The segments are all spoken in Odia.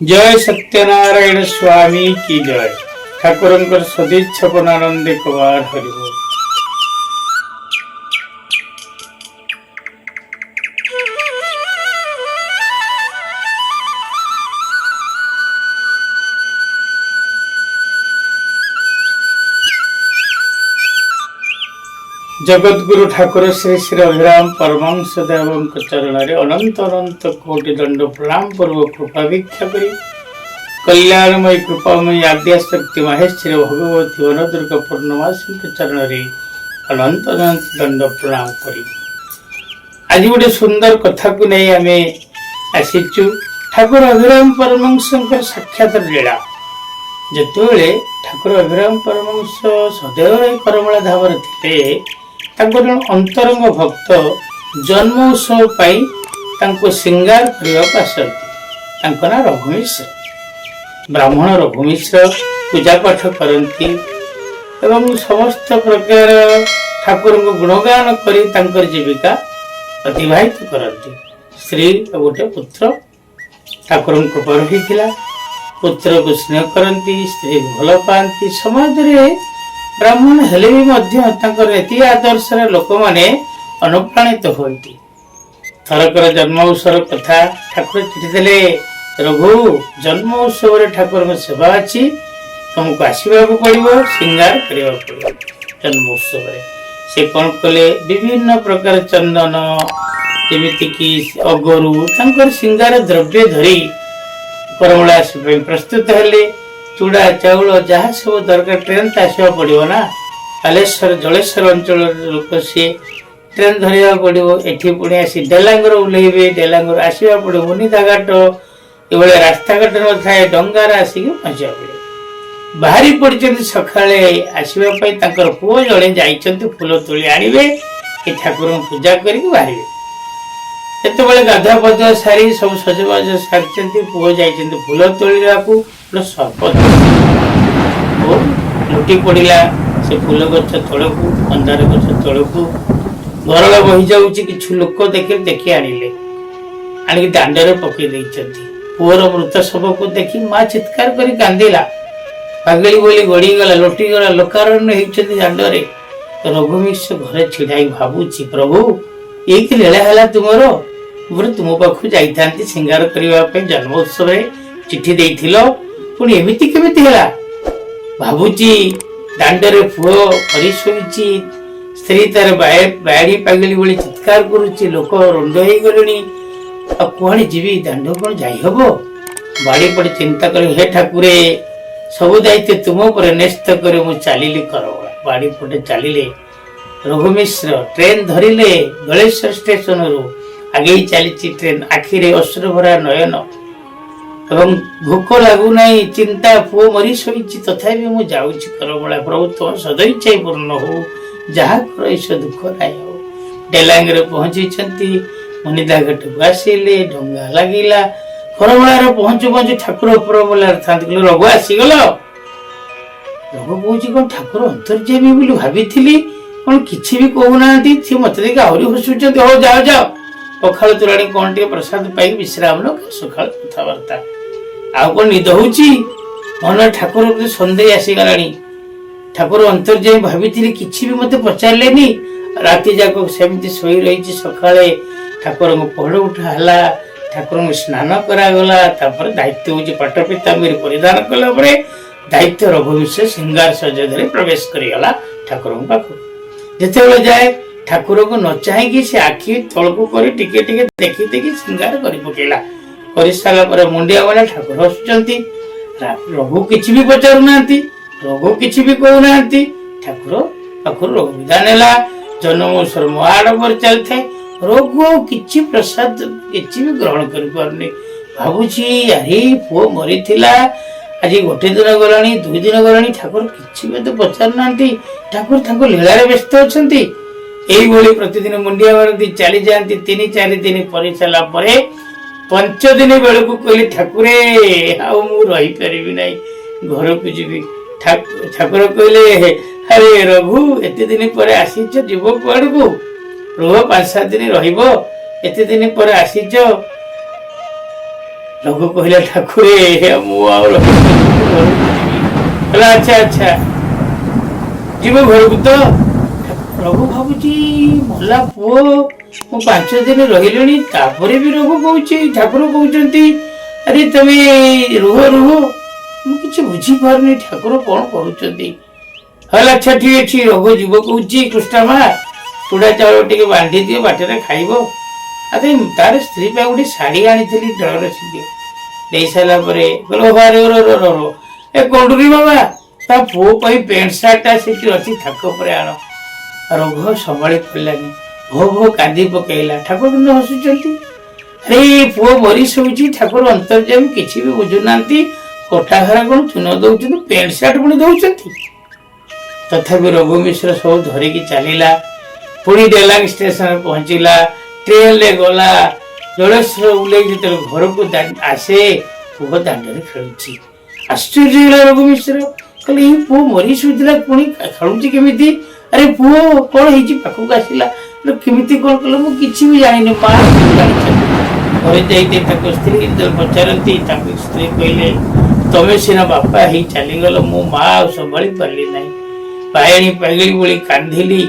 ଜୟ ସତ୍ୟନାରାୟଣ ସ୍ୱାମୀ କି ଜୟ। ଠାକୁରଙ୍କର ସଦିଚ୍ଛା ପରମାନନ୍ଦେ କୁମାର। ହରିବୋଲ। ଜଗତଗୁରୁ ଠାକୁର ଶ୍ରୀ ଶ୍ରୀ ଅଭିରାମ ପରମହଂସ ଦେବଙ୍କ ଚରଣରେ ଅନନ୍ତ ଅନନ୍ତ କୋଟି ଦଣ୍ଡ ପ୍ରଣାମ ପୂର୍ବ କୃପା ଭିକ୍ଷା କରି, କଲ୍ୟାଣମୟୀ କୃପାମୟୀ ଆଦ୍ୟାଶକ୍ତି ମାହେଶ୍ୱରୀ ଭଗବତୀ ବନଦୁର୍ଗା ପୂର୍ଣ୍ଣମାସୀଙ୍କ ଚରଣରେ ଅନନ୍ତ ଅନନ୍ତ ଦଣ୍ଡ ପ୍ରଣାମ କରି ଆଜି ଗୋଟେ ସୁନ୍ଦର କଥାକୁ ନେଇ ଆମେ ଆସିଛୁ, ଠାକୁର ଅଭିରାମ ପରମହଂସଙ୍କର ସାକ୍ଷାତ ଲୀଳା। ଯେତେବେଳେ ଠାକୁର ଅଭିରାମ ପରମହଂସ ସଦେହରେ କରମଳା ଧାମରେ ଥିଲେ, ତାଙ୍କର ଜଣେ ଅନ୍ତରଙ୍ଗ ଭକ୍ତ ଜନ୍ମ ଉତ୍ସବ ପାଇଁ ତାଙ୍କୁ ଶିଙ୍ଗାର କରିବାକୁ ଆସନ୍ତି। ତାଙ୍କ ନାଁ ରଘୁ ମିଶ୍ର। ବ୍ରାହ୍ମଣ ରଘୁ ମିଶ୍ର ପୂଜା ପାଠ କରନ୍ତି ଏବଂ ସମସ୍ତ ପ୍ରକାର ଠାକୁରଙ୍କୁ ଗୁଣଗାନ କରି ତାଙ୍କର ଜୀବିକା ଅତିବାହିତ କରନ୍ତି। ସ୍ତ୍ରୀ ଆଉ ଗୋଟେ ପୁତ୍ର ଠାକୁରଙ୍କ କୃପାରୁ ହେଇଥିଲା। ପୁତ୍ରକୁ ସ୍ନେହ କରନ୍ତି, ସ୍ତ୍ରୀକୁ ଭଲ ପାଆନ୍ତି। ସମାଜରେ ବ୍ରାହ୍ମଣ ହେଲେ ବି ମଧ୍ୟ ତାଙ୍କର ନୀତି ଆଦର୍ଶରେ ଲୋକମାନେ ଅନୁପ୍ରାଣିତ ହୁଅନ୍ତି। ଥରକର ଜନ୍ମ ଉତ୍ସବର କଥା, ଠାକୁର ଚିଠି ଦେଲେ, ରଘୁ, ଜନ୍ମ ଉତ୍ସବରେ ଠାକୁରଙ୍କ ସେବା ଅଛି, ତୁମକୁ ଆସିବାକୁ ପଡ଼ିବ, ସିଙ୍ଗାର କରିବାକୁ ପଡ଼ିବ ଜନ୍ମ ଉତ୍ସବରେ। ସେ କଣ କଲେ? ବିଭିନ୍ନ ପ୍ରକାର ଚନ୍ଦନ, ଯେମିତିକି ଅଗରୁ, ତାଙ୍କର ସିଙ୍ଗାର ଦ୍ରବ୍ୟ ଧରି କରମଳା ଆସିବା ପାଇଁ ପ୍ରସ୍ତୁତ ହେଲେ। ଚୁଡ଼ା ଚାଉଳ ଯାହା ସବୁ ଦରକାର, ଟ୍ରେନ୍ ତ ଆସିବାକୁ ପଡ଼ିବ ନା। ବାଲେଶ୍ୱର ଜଳେଶ୍ୱର ଅଞ୍ଚଳର ଲୋକ ସିଏ, ଟ୍ରେନ୍ ଧରିବାକୁ ପଡ଼ିବ। ଏଠି ପୁଣି ଆସି ଡେଲାଙ୍ଗରୁ ଓହ୍ଲେଇବେ, ଡେଲାଙ୍ଗରୁ ଆସିବାକୁ ପଡ଼ିବ ମୁନିଦାଘାଟ। ଏଭଳିଆ ରାସ୍ତାଘାଟ ନଥାଏ, ଡଙ୍ଗାରେ ଆସିକି ପହଞ୍ଚିବାକୁ ପଡ଼ିବ। ବାହାରି ପଡ଼ିଛନ୍ତି ସକାଳେ ଆସିବା ପାଇଁ। ତାଙ୍କର ପୁଅ ଜଣେ ଯାଇଛନ୍ତି ଫୁଲ ତୋଳି ଆଣିବେ, ଏ ଠାକୁରଙ୍କୁ ପୂଜା କରିକି ବାହାରିବେ। ଯେତେବେଳେ ଗାଧୁଆ ପାଧୁଆ ସାରି ସବୁ ସଜବାଜ ସାରିଛନ୍ତି, ପୁଅ ଯାଇଛନ୍ତି ଫୁଲ ତୋଳିବାକୁ, ଗୋଟେ ସର୍ପ ଲୁଟି ପଡ଼ିଲା ସେ ଫୁଲ ଗଛ ତଳକୁ, ମନ୍ଦାର ଗଛ ତଳକୁ। ଗରଳ ବହିଯାଉଛି। କିଛି ଲୋକ ଦେଖି ଆଣିଲେ, ଆଣିକି ଦାଣ୍ଡରେ ପକେଇ ଦେଇଛନ୍ତି। ପୁଅର ମୃତ ଶବକୁ ଦେଖି ମା ଚିତ୍କାର କରି କାନ୍ଦିଲା, ପାଗଳି ବୋଲି ଗଡ଼ିଗଲା, ଲୋଟିଗଲା, ଲୋକାରଣ୍ୟ ହେଇଛନ୍ତି ଦାଣ୍ଡରେ। ରଘୁ ମିଶ୍ର ଘରେ ଛିଡ଼ା ହେଇ ଭାବୁଛି, ପ୍ରଭୁ, ଏଇ କି ଲୀଳା ହେଲା ତୁମର? ମୁଁ ତୁମ ପାଖକୁ ଯାଇଥାନ୍ତି ସିଙ୍ଗାର କରିବା ପାଇଁ, ଜନ୍ମ ଉତ୍ସବରେ ଚିଠି ଦେଇଥିଲ, ପୁଣି ଏମିତି କେମିତି ହେଲା? ଭାବୁଛି, ଦାଣ୍ଡରେ ପୁଅ ମରି ଶୋଇଛି, ସ୍ତ୍ରୀ ତାର ବାୟାଣୀ ପାଗଳି ଭଳି ଚିତ୍କାର କରୁଛି, ଲୋକ ରୁଣ୍ଡ ହେଇଗଲେଣି। ଆଉ କୁଆଡେ ଯିବି? ଦାଣ୍ଡ କଣ ଯାଇହବ? ବାଡ଼ି ପଟେ ଚିନ୍ତା କରି, ହେ ଠାକୁରେ, ସବୁ ଦାୟିତ୍ୱ ତୁମ ଉପରେ ନ୍ୟସ୍ତ କରି ମୁଁ ଚାଲିଲି କରମଳା। ବାଡ଼ି ପଟେ ଚାଲିଲେ ରଘୁ ମିଶ୍ର, ଟ୍ରେନ ଧରିଲେ ଜଳେଶ୍ୱର ଷ୍ଟେସନରୁ। ଆଗେଇ ଚାଲିଛି ଟ୍ରେନ, ଆଖିରେ ଅଶ୍ରୁଭରା ନୟନ ଏବଂ ଭୋକ ଲାଗୁନାହିଁ, ଚିନ୍ତା, ପୁଅ ମରି ଶୋଇଛି, ତଥାପି ମୁଁ ଯାଉଛି କରମଳା। ପ୍ରଭୁ, ତୁମ ସଦଇଚ୍ଛା ପୂର୍ଣ୍ଣ ହଉ, ଯାହା କର ଈଶ୍ୱର, ଦୁଃଖ ନାହିଁ ହଉ। ଡେଲାଙ୍ଗରେ ପହଞ୍ଚିଛନ୍ତି, ମୁନିଦା ଘାଟକୁ ଆସିଲେ, ଡଙ୍ଗା ଲାଗିଲା। କରମଳାରେ ପହଞ୍ଚୁ ପହଞ୍ଚୁ ଠାକୁର ଉପରମଳାରେ ଥାନ୍ତି। କହିଲେ, ରଘୁ, ଆସିଗଲ? ରଘୁ କହୁଛି, କଣ ଠାକୁର ଅନ୍ତର୍ଯାମୀ ବୋଲି ଭାବିଥିଲି, କଣ କିଛି ବି କହୁନାହାନ୍ତି? ସିଏ ମତେ ଦେଖି ଆହୁରି ହସୁଛନ୍ତି। ହଉ, ଯାଅ ଯାଅ, ପଖାଳ ତୋରାଣୀ କଣ ଟିକେ ପ୍ରସାଦ ପାଇକି ବିଶ୍ରାମ ନଅ, ସକାଳ କଥାବାର୍ତ୍ତା। ଆଉ କଣ ନିଦ ହଉଛି? ମନରେ ଠାକୁର ପ୍ରତି ସନ୍ଦେହ ଆସିଗଲାଣି। ଠାକୁର ଅନ୍ତର୍ଯାମୀ ଭାବିଥିଲି, କିଛି ବି ମତେ ପଚାରିଲେନି। ରାତି ଯାକ ସେମିତି ଶୋଇ ରହିଛି। ସକାଳେ ଠାକୁରଙ୍କ ପହଡ ଉଠା ହେଲା, ଠାକୁରଙ୍କୁ ସ୍ନାନ କରାଗଲା। ତାପରେ ଦାୟିତ୍ୱ ହଉଛି ପାଟ ପିତାମ୍ବରୀ ପରିଧାନ କଲା ପରେ ଦାୟିତ୍ୱ ରଘୁ ମିଶ୍ର ସିଙ୍ଗାର ସଜ ଧରି ପ୍ରବେଶ କରିଗଲା ଠାକୁରଙ୍କ ପାଖକୁ। ଯେତେବେଳେ ଯାଏ, ଠାକୁରଙ୍କୁ ନ ଚାହିଁକି ସେ ଆଖି ତଳକୁ କରି ଟିକେ ଟିକେ ଦେଖି ଦେଖି ସିଙ୍ଗାର କରି ପକେଇଲା। କରିସାରିଲା ପରେ ମୁଣ୍ଡିଆ ମାରିଲା। ଠାକୁର ହସୁଛନ୍ତି। ରଘୁ କିଛି ବି ପଚାରୁନାହାନ୍ତି, ରଘୁ କିଛି ବି କହୁନାହାନ୍ତି। ଠାକୁର ପାଖରୁ ରଘୁ ବିଦା ନେଲା। ଜନ୍ମ ମହାଡମ୍ବର ଚାଲିଥାଏ। ରଘୁ ଆଉ କିଛି ପ୍ରସାଦ କିଛି ବି ଗ୍ରହଣ କରିପାରୁନି। ଭାବୁଛି, ଆରେ, ପୁଅ ମରିଥିଲା, ଆଜି ଗୋଟେ ଦିନ ଗଲାଣି, 2 ଦିନ ଗଲାଣି, ଠାକୁର କିଛି ବି ତ ପଚାରୁନାହାନ୍ତି। ଠାକୁର ତାଙ୍କ ଲୀଳାରେ ବ୍ୟସ୍ତ ଅଛନ୍ତି। ଏଇଭଳି ପ୍ରତିଦିନ ମୁଣ୍ଡିଆ ମାରନ୍ତି, ଚାଲିଯାଆନ୍ତି। 3-4 ଦିନ କରି ସାରିଲା ପରେ 5 ଦିନ ବେଳକୁ କହିଲେ, ଠାକୁରେ, ଆଉ ମୁଁ ରହିପାରିବି ନାହିଁ, ଘରକୁ ଯିବି। ଠାକୁର କହିଲେ, ଆରେ ରଘୁ, ଏତେ ଦିନ ପରେ ଆସିଛ, ଯିବ କୁଆଡକୁ? ରୁହ, 5-7 ଦିନ ରହିବ, ଏତେ ଦିନ ପରେ ଆସିଛ। ରଘୁ କହିଲା, ଠାକୁରେ, ମୁଁ ଆଉ ରହିପାରିବିନି, ଘରକୁ ଯିବି। କହିଲା, ଆଚ୍ଛା ଆଚ୍ଛା, ଯିବ ଘରକୁ ତ? ରଘୁ ଭାବୁଛି, ମଲା ପୁଅ, ମୁଁ 5 ଦିନ ରହିଲିଣି, ତାପରେ ବି ରଘୁ କହୁଛି, ଠାକୁର କହୁଛନ୍ତି, ଆରେ ତମେ ରୁହ ରୁହ। ମୁଁ କିଛି ବୁଝିପାରୁନି ଠାକୁର କଣ କରୁଛନ୍ତି। ହେଲା, ଆଚ୍ଛା ଠିକ ଅଛି। ରଘୁ ଯିବ କହୁଛି, କୃଷ୍ଣ ମା, ଚୁଡ଼ା ଚାଉଳ ଟିକେ ବାନ୍ଧି ଦିଅ, ବାଟରେ ଖାଇବ। ଆରେ, ତାର ସ୍ତ୍ରୀ ପାଇଁ ଗୋଟେ ଶାଢୀ ଆଣିଥିଲି, ଡରରେ ଦିଅ। ଦେଇ ସାରିଲା ପରେ କହିଲେ, ବାରେ ର ର, ଏ କଣ୍ଡୁରୀ ବାବା, ତା ପୁଅ ପାଇଁ ପ୍ୟାଣ୍ଟ ସାର୍ଟଟା ସେଠି ଅଛି, ଥାକ ଉପରେ ଆଣ। ରଘୁ ସମ୍ଭାଳି ପାରିଲାନି, ଭୋ ଭୋ କାନ୍ଦି ପକେଇଲା। ଠାକୁର କିନ୍ତୁ ହସୁଛନ୍ତି। ଆରେ, ପୁଅ ମରି ଶୋଉଛି, ଠାକୁର ଅନ୍ତର୍ଯାମୀ, କିଛି ବି ବୁଝୁନାହାନ୍ତି। କଟା ଘରା କଣ ଚୂନ ଦଉଛନ୍ତି, ପ୍ୟାଣ୍ଟ ସାର୍ଟ ପୁଣି ଦଉଛନ୍ତି। ତଥାପି ରଘୁ ମିଶ୍ର ସବୁ ଧରିକି ଚାଲିଲା। ପୁଣି ଡେଲାଙ୍ଗ ଷ୍ଟେସନରେ ପହଞ୍ଚିଲା, ଟ୍ରେନରେ ଗଲା। ଜଳେଶ୍ୱର ବୁଲେଇ ଯେତେବେଳେ ଘରକୁ ଆସେ, ପୁଅ ଦାଣ୍ଡରେ ଖେଳୁଛି। ଆଶ୍ଚର୍ଯ୍ୟ ହେଲା ରଘୁ ମିଶ୍ର। କହିଲେ, ଏଇ ପୁଅ ମରି ଶୋଇଥିଲା, ପୁଣି ଖେଳୁଛି କେମିତି? ଆରେ ପୁଅ, କଣ ହେଇଛି? ପାଖକୁ ଆସିଲା, କେମିତି କଣ କଲେ? ମୁଁ କିଛି ବି ଜାଣିନି ମା, ଜାଣିଛନ୍ତି। ଘରେ ଯାଇ ତାଙ୍କ ସ୍ତ୍ରୀ ଯେତେବେଳେ ପଚାରନ୍ତି, ତାଙ୍କ ସ୍ତ୍ରୀ କହିଲେ, ତମେ ସିନା ବାପା ହେଇ ଚାଲିଗଲ, ମୁଁ ମା ଆଉ ସମ୍ଭାଳି ପାରିଲି ନାହିଁ। ବାୟାଣୀ ପାଗଳି ଭଳି କାନ୍ଦିଲି।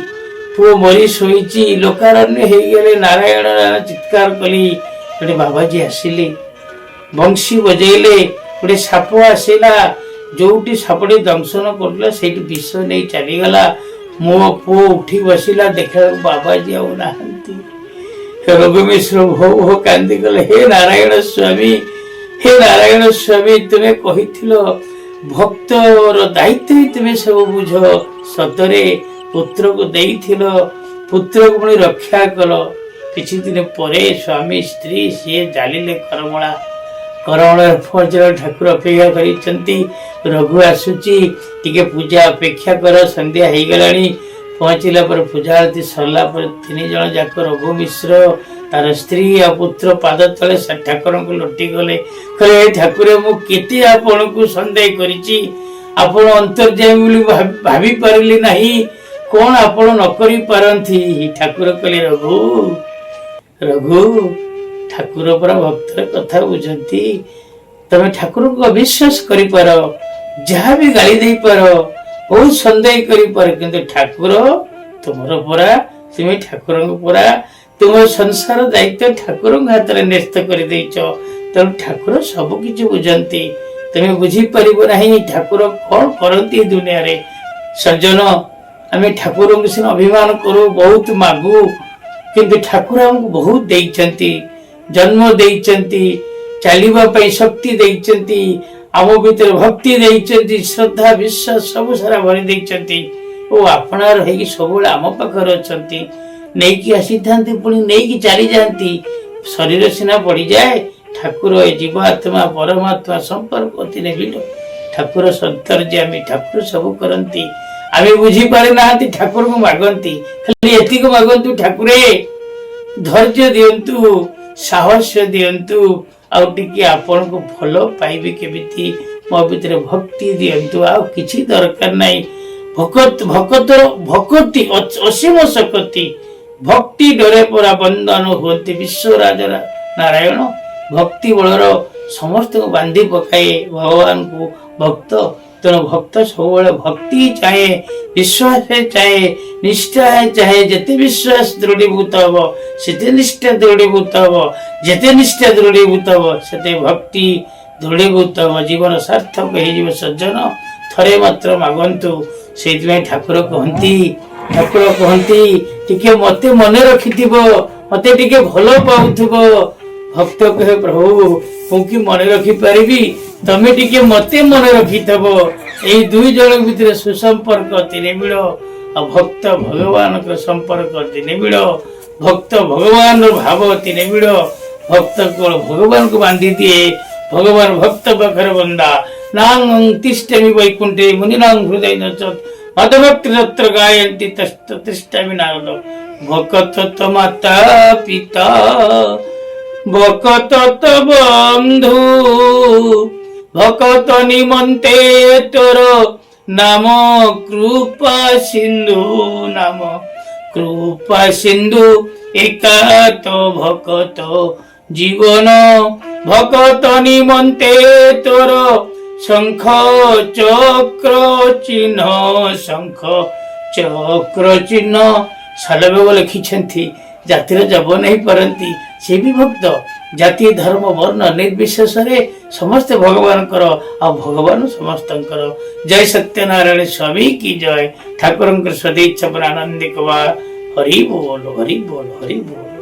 ପୁଅ ମରି ଶୋଇଛି, ଲୋକାରଣ୍ୟ ହେଇଗଲେ, ନାରାୟଣ ନାରାୟଣ ଚିତ୍କାର କଲି। ଗୋଟେ ବାବାଜୀ ଆସିଲେ, ବଂଶୀ ବଜେଇଲେ, ଗୋଟେ ସାପ ଆସିଲା। ଯୋଉଠି ସାପଟି ଦଂଶନ କରୁଥିଲା, ସେଇଠି ବିଷ ନେଇ ଚାଲିଗଲା। ମୋ ପୁଅ ଉଠି ବସିଲା, ଦେଖିବାକୁ ବାବାଜୀ ଆଉ ନାହାନ୍ତି। ରଘୁ ମିଶ୍ର ଭୋ ଭୋ କାନ୍ଦି ଗଲେ, ହେ ନାରାୟଣ ସ୍ୱାମୀ, ହେ ନାରାୟଣ ସ୍ୱାମୀ, ତୁମେ କହିଥିଲ ଭକ୍ତର ଦାୟିତ୍ୱ ହିଁ ତୁମେ ସବୁ ବୁଝ। ସତରେ ପୁତ୍ରକୁ ଦେଇଥିଲ, ପୁତ୍ରକୁ ପୁଣି ରକ୍ଷା କଲ। କିଛି ଦିନ ପରେ ସ୍ୱାମୀ ସ୍ତ୍ରୀ ସିଏ ଚାଲିଲେ କରମଳା। କରମଳାରେ ପହଞ୍ଚିଲା, ଠାକୁର ଅପେକ୍ଷା କରିଛନ୍ତି, ରଘୁ ଆସୁଛି, ଟିକେ ପୂଜା ଅପେକ୍ଷା କର, ସନ୍ଧ୍ୟା ହେଇଗଲାଣି। ପହଞ୍ଚିଲା ପରେ ପୂଜା ଆଳତି ସରିଲା ପରେ ତିନି ଜଣ ଯାକ, ରଘୁ ମିଶ୍ର, ତାର ସ୍ତ୍ରୀ ଆଉ ପୁତ୍ର, ପାଦ ତଳେ ସେ ଠାକୁରଙ୍କୁ ଲୋଟି ଗଲେ। କହିଲେ, ଠାକୁର, ମୁଁ କେତେ ଆପଣଙ୍କୁ ସନ୍ଦେହ କରିଛି, ଆପଣ ଅନ୍ତର୍ଯାମୀ ବୋଲି ଭାବି ପାରିଲି ନାହିଁ। କଣ ଆପଣ ନ କରିପାରନ୍ତି? ଠାକୁର କହିଲେ, ରଘୁ, ରଘୁ, ଠାକୁର ପରା ଭକ୍ତର କଥା ବୁଝନ୍ତି। ତମେ ଠାକୁରଙ୍କୁ ଅବିଶ୍ୱାସ କରିପାର, ଯାହା ବି ଗାଳି ଦେଇପାର, ବହୁତ ସନ୍ଦେହ କରିପାର, କିନ୍ତୁ ଠାକୁର ତୁମର ପରା। ତୁମେ ଠାକୁରଙ୍କ ପରା। ତୁମ ସଂସାର ଦାୟିତ୍ୱ ଠାକୁରଙ୍କ ହାତରେ ନ୍ୟସ୍ତ କରିଦେଇଛ। ତେଣୁ ଠାକୁର ସବୁ କିଛି ବୁଝନ୍ତି। ତୁମେ ବୁଝିପାରିବ ନାହିଁ ଠାକୁର କଣ କରନ୍ତି ଏ ଦୁନିଆରେ। ସଜ୍ଜନ, ଆମେ ଠାକୁରଙ୍କୁ ସିନା ଅଭିମାନ କରୁ, ବହୁତ ମାଗୁ, କିନ୍ତୁ ଠାକୁର ଆମକୁ ବହୁତ ଦେଇଛନ୍ତି। ଜନ୍ମ ଦେଇଛନ୍ତି, ଚାଲିବା ପାଇଁ ଶକ୍ତି ଦେଇଛନ୍ତି, ଆମ ଭିତରେ ଭକ୍ତି ଦେଇଛନ୍ତି, ଶ୍ରଦ୍ଧା ବିଶ୍ୱାସ ସବୁ ସାରା ଭରି ଦେଇଛନ୍ତି ଓ ଆପଣାର ହେଇକି ସବୁବେଳେ ଆମ ପାଖରେ ଅଛନ୍ତି। ନେଇକି ଆସିଥାନ୍ତି, ପୁଣି ନେଇକି ଚାଲିଯାଆନ୍ତି। ଶରୀର ସିନା ପଡ଼ିଯାଏ, ଠାକୁର ଏ ଜୀବାତ୍ମା ପରମାତ୍ମା ସମ୍ପର୍କ ଅତି ନିବିଡ଼। ଠାକୁର ଅନ୍ତର୍ଯ୍ୟାମୀ, ଠାକୁର ସବୁ କରନ୍ତି। ଆମେ ବୁଝିପାରି ନାହାନ୍ତି। ଠାକୁରଙ୍କୁ ମାଗନ୍ତି, ଖାଲି ଏତିକି ମାଗନ୍ତୁ, ଠାକୁରେ ଧୈର୍ଯ୍ୟ ଦିଅନ୍ତୁ, ସାହସ ଦିଅନ୍ତୁ, ଆଉ ଟିକେ ଆପଣଙ୍କୁ ଭଲ ପାଇବି କେମିତି, ମୋ ଭିତରେ ଭକ୍ତି ଦିଅନ୍ତୁ, ଆଉ କିଛି ଦରକାର ନାହିଁ। ଭକତ ଭକତର ଭକତି ଅସୀମ ଶକ୍ତି। ଭକ୍ତି ଡୋରେ ପରା ବନ୍ଧନ ହୁଅନ୍ତି ବିଶ୍ୱରାଜ ନାରାୟଣ। ଭକ୍ତି ବଳର ସମସ୍ତଙ୍କୁ ବାନ୍ଧି ପକାଏ ଭଗବାନଙ୍କୁ ଭକ୍ତ। ତେଣୁ ଭକ୍ତ ସବୁବେଳେ ଭକ୍ତି ଚାହେଁ, ବିଶ୍ୱାସ ଚାହେଁ, ନିଷ୍ଠା ଚାହେଁ। ଯେତେ ବିଶ୍ୱାସ ଦୃଢୀଭୂତ ହବ, ସେତେ ନିଷ୍ଠା ଦୃଢୀଭୂତ ହବ। ଯେତେ ନିଷ୍ଠା ଦୃଢୀଭୂତ ହବ, ସେତେ ଭକ୍ତି ଦୃଢୀଭୂତ ହବ। ଜୀବନ ସାର୍ଥକ ହେଇଯିବ। ସଜ୍ଜନ, ଥରେ ମାତ୍ର ମାଗନ୍ତୁ। ସେଇଥିପାଇଁ ଠାକୁର କହନ୍ତି, ଟିକେ ମତେ ମନେ ରଖିଥିବ, ମତେ ଟିକେ ଭଲ ପାଉଥିବ। ଭକ୍ତ କହେ, ପ୍ରଭୁ, ମୁଁ କି ମନେ ରଖିପାରିବି? ତମେ ଟିକେ ମତେ ମନେ ରଖିଥିବ। ଏଇ ଦୁଇ ଜଣଙ୍କ ଭିତରେ ସୁସମ୍ପର୍କ ଅତି ନିବିଡ଼ ଆଉ ଭକ୍ତ ଭଗବାନଙ୍କ ସମ୍ପର୍କ ଅତି ନିବିଡ଼। ଭକ୍ତ ଭଗବାନର ଭାବ ଅତି ନିବିଡ଼। ଭକ୍ତ କେବଳ ଭଗବାନଙ୍କୁ ବାନ୍ଧି ଦିଏ, ଭଗବାନ ଭକ୍ତ ପାଖରେ ବନ୍ଧା। ନାହଂ ତିଷ୍ଠାମି ବୈକୁଣ୍ଠେ ମୁନୀନାଂ ହୃଦୟେ ନ ଚ ମଦ୍ଭକ୍ତା ଯତ୍ର ଗାୟନ୍ତି ତତ୍ର ତିଷ୍ଠାମି ନାରଦ। ଭକତ ତ ମାତା ପିତା, ଭକତ ତ ବନ୍ଧୁ, ଭକତ ନିମନ୍ତେ ତୋର ନାମ କୃପା ସିନ୍ଧୁ, ନାମ କୃପା ସିନ୍ଧୁ, ଏକା ତ ଭକତ ଜୀବନ ଭକତ ନିମନ୍ତେ ତୋର ଶଙ୍ଖ ଚକ୍ର ଚିହ୍ନ, ଶଙ୍ଖ ଚକ୍ର ଚିହ୍ନ। ସାଲବେଗ ଲେଖିଛନ୍ତି, ଜାତିର ଯବନ ହେଇପାରନ୍ତି, ସେ ବି ଭକ୍ତ। ଜାତି ଧର୍ମ ବର୍ଣ୍ଣ ନିର୍ବିଶେଷରେ ସମସ୍ତେ ଭଗବାନଙ୍କର ଆଉ ଭଗବାନ ସମସ୍ତଙ୍କର। ଜୟ ସତ୍ୟନାରାୟଣ ସ୍ୱାମୀ କି ଜୟ। ଠାକୁରଙ୍କର ସଦେଚ୍ଛା ଆନନ୍ଦିକ। ହରି ବୋଲ, ହରି ବୋଲ, ହରି ବୋଲ।